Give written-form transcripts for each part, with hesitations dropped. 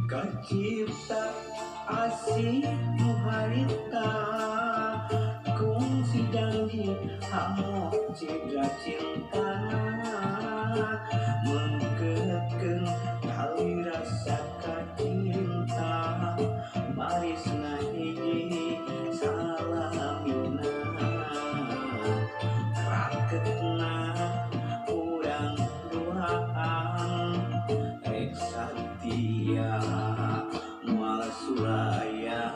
Kacipta asih nu harita kungsi janji hamo cedra cintana mengkekeun tali rasa kacinta baris ngahiji salamina raketna urang duaan rek satia moal sulaya.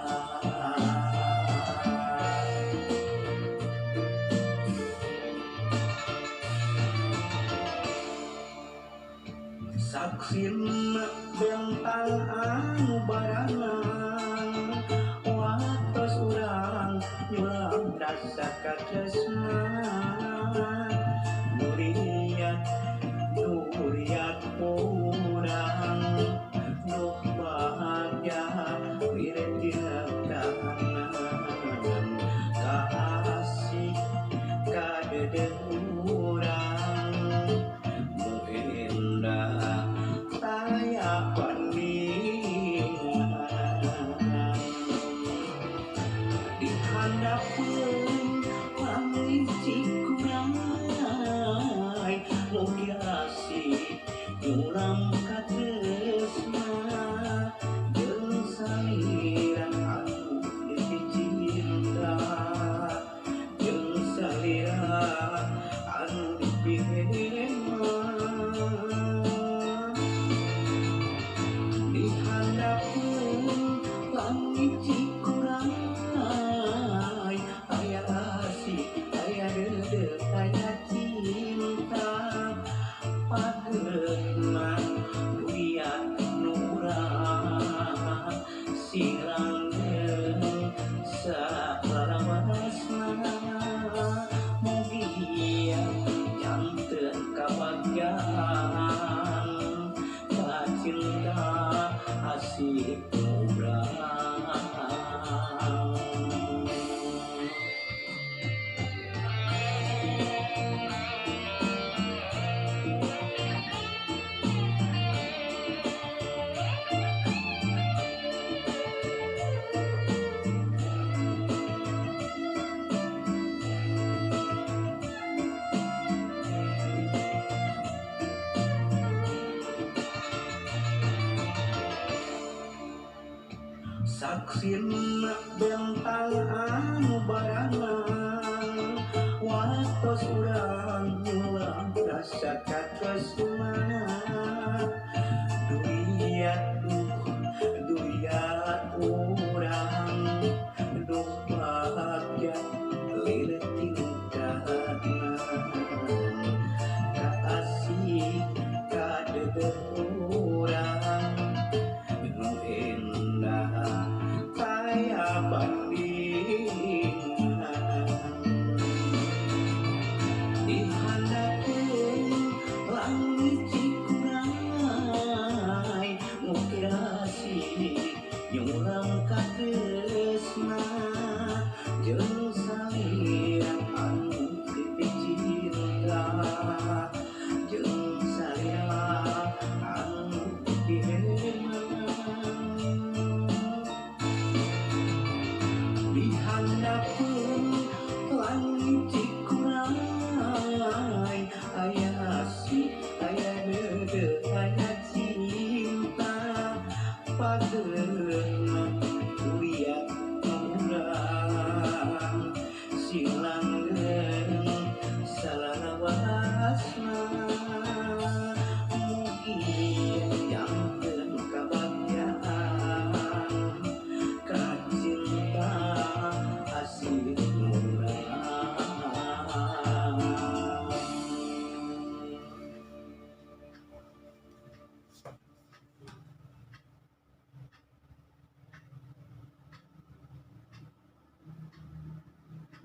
Saksina bentang anu baranang watos urang nyulam rasa katresna duriat duriat urang duh bahagia wiretiakan kaasih kadede urang nu endah taya bandingan di handapeun langit cikuray mugi asih nyulam katresna jeung salira anu dipicinta jeung salira anu dipihema di handapeun langit cikuray aya asih aya deudeuh aya cinta pageutna duriat nu urang sing langgeng salalawasna mugia janten kabagjaan kacinta asih urang. Saksina bentang anu baranang watos urang nyulam rasa katresna duriat duh duriat urang duh bahagia leuleut tingkahna kaasih kadeudeut urang nu endah taya bandingan di handapeun langit cikuray mugi asih nyulam katresna jeung